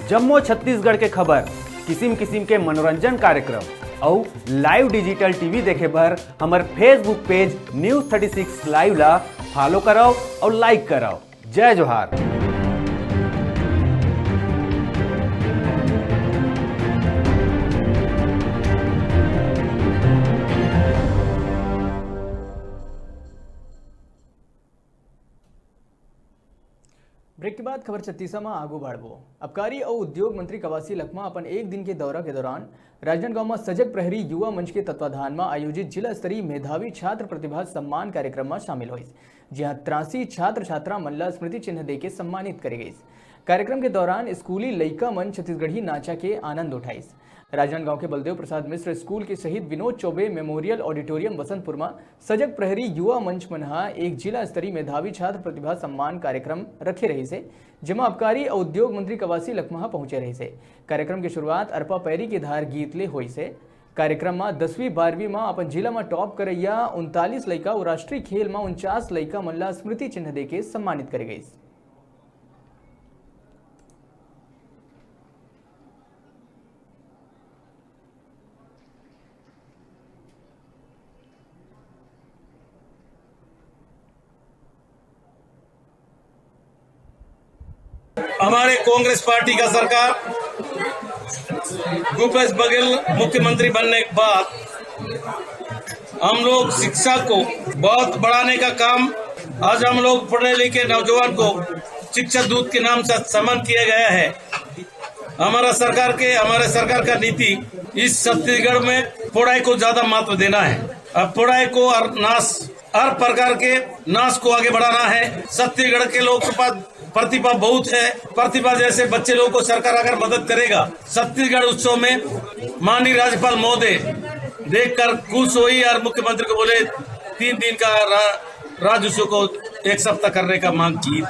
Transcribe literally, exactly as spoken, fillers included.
जम्मो छत्तीसगढ़ के खबर, किसिम किसिम के मनोरंजन कार्यक्रम अउ live digital T V देखे बर हमर Facebook page News thirty six Live ला follow करव अउ like करव। जय जोहार। ब्रेक के बाद खबर छत्तीसा म आगू बढ़बो। आबकारी अउ उद्योग मंत्री कवासी लखमा अपन एक दिन के दौरा के दौरान राजनांदगांव म सजग प्रहरी युवा मंच के तत्वाधान म आयोजित जिला स्तरीय मेधावी छात्र प्रतिभा सम्मान कार्यक्रम म शामिल होइस, जिहां तिरासी छात्र छात्रा मन ल स्मृति चिन्ह देके सम्मानित करे गइस। कार्यक्रम के दौरान स्कूली लइका मन छत्तीसगढ़ी नाचा के आनंद उठाइस। राजनांदगांव के बलदेव प्रसाद मिश्र स्कूल के शहीद विनोद चौबे मेमोरियल ऑडिटोरियम बसंतपुर म सजग प्रहरी युवा मंच मन ह एक जिला स्तरीय मेधावी छात्र प्रतिभा सम्मान कार्यक्रम रखे रहिस हे, जेमा आबकारी अउ उद्योग मंत्री कवासी लखमा ह पहुंचे रहिस हे। कार्यक्रम के शुरुआत अरपा पैरी के धार गीत ले होइस हे। कार्यक्रम म दसवीं बारहवीं म अपन जिला म टॉप करइया उनतालीस लइका अउ राष्ट्रीय खेल म उनचास लइका मन ल स्मृति चिन्ह देके सम्मानित करे गइस। हमारे कांग्रेस पार्टी का सरकार, भूपेश बघेल मुख्यमंत्री बनने के बाद हम लोग शिक्षा को बहुत बढ़ाने का काम, आज हम लोग पढ़े लिखे नौजवान को शिक्षा दूत के नाम से सम्मान किया गया है। हमारा सरकार के, हमारे सरकार का नीति इस छत्तीसगढ़ में पढ़ाई को ज्यादा महत्व देना है। अब पढ़ाई को और नाश, हर प्रकार के नाश को आगे बढ़ाना है। छत्तीसगढ़ के लोग के पास प्रतिभा बहुत है। प्रतिभा जैसे बच्चे लोगों को सरकार अगर मदद करेगा, छत्तीसगढ़ उत्सव में माननीय राज्यपाल महोदय देखकर खुश हुई और मुख्यमंत्री को बोले, तीन दिन का रा-, राज्योत्सव को एक सप्ताह करने का मांग की।